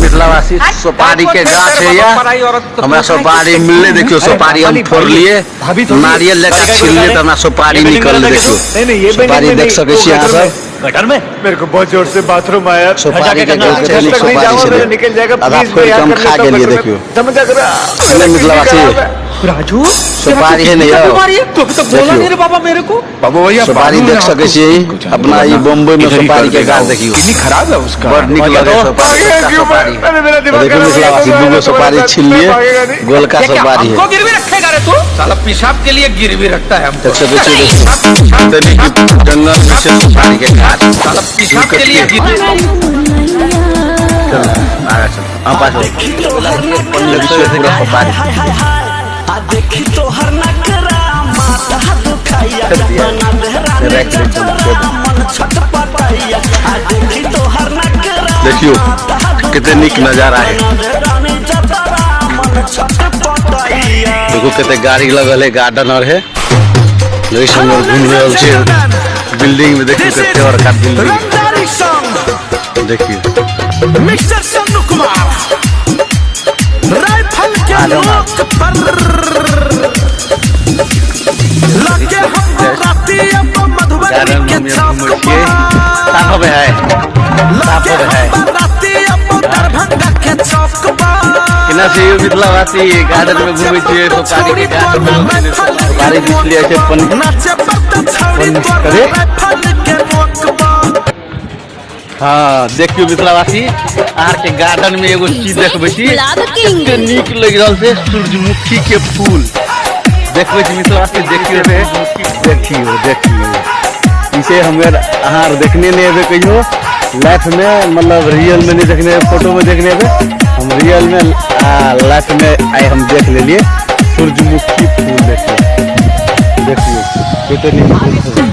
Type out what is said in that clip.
मिथिलावासी, सुपारी के गाछ है या हमरा सुपारी मिलले। देखियो, सुपारी हम फोड़लिए, नारियल लेकर छिललिए तऽ हमरा सुपारी निकलले। देखियो, सुपारी देख सकै छी अहाँ सब। गटर में मेरे को बहुत जोर से बाथरूम आया। सुपारी के छत कते नीक तक नहीं सुपारी जाऊंगा, छलै। मेरा निकल जाएगा। आधा प्लीज फोड़ि मैं के याद हम कर खा लेता हूँ गेलिए। गटर में। देखियो समझ जा। नहि मिथिलावासी, राजू, सुपारी है नहीं तेरा यौ। बीमारी है? तू अभी तक बोला देखियो। नहीं रे बाबा मेरे को। बाबू भैया, सुपारी मालूम है देख सकै आपको? छी अपना ई बम्बई में। इधर ही सुपारी कर के देगा गाछ वो। देखियो, कितनी खराब है उसका। बड़ नीक लगे सुपारी, भागेगा सस्ता क्यों? सुपारी। अरे, मेरा दिमाग देखियो खराब हो गया, मिथिलावासी, तो दूगो तुम्हारे सुपारी साथ छिललिए, मैं भागेगा नहीं। गोलका ये क्या सुपारी है। हमको गिरवी रखेगा रे तू? साला पेशाब के लिए गिरवी रखता है हमको। देख सकै छी, देखियो कते नीक जंगल में छै सुपारी के गाछ। साला पेशाब के लिए गिरवी। चल, आगा चल, हम पास हो। देखै छियै पूरा सुपारी। राखि दै छियै। देखियो कते नीक नजारा है। देखो, कते गाड़ी लगल है, गार्डन और है। देखै छी, हम घूम रहल छी बिल्डिंग में। देखियो, कते बड़का बिल्डिंग। रंगदारी सॉन्ग। देखियो। मिस्टर सन्नू कुमार, राइफल के आ जाओ। नोक पर लगे हम राती अब मधुबनी गार्डन के में चौक घूमै छियै। पर। साफ होबे है, साफ लगे होबे है। हम राती अब दरभंगा के चौक पर। केना छै यौ मिथिलावासी? गार्डन में घूमै छियै, सुपारी के गाछ में सुपारी बिछलियै छै पन्नी नाचे पर त छौड़ी पन्नी तोर अरे। राइफल के नोक पर। हाँ, देखियो मिथिलावासी, आर के गार्डन में एगो चीज देखबै छी। गुलाब किंग। कते नीक लागि रहल छै सूरजमुखी के फूल। देखबै छी मिथिलावासी, देखियो, देखियो, देखियो। इसे हमे अहाँ आर देखने नहि हेबै कहियो लाइफ में, मतलब रियल में नहीं देखने हेबै, फोटो में देखने हेबै। हम रियल में लाइफ में आइ हम देख लेलिए सूरजमुखी फूल। देखियो, देखियो, कते नीक फूल छै।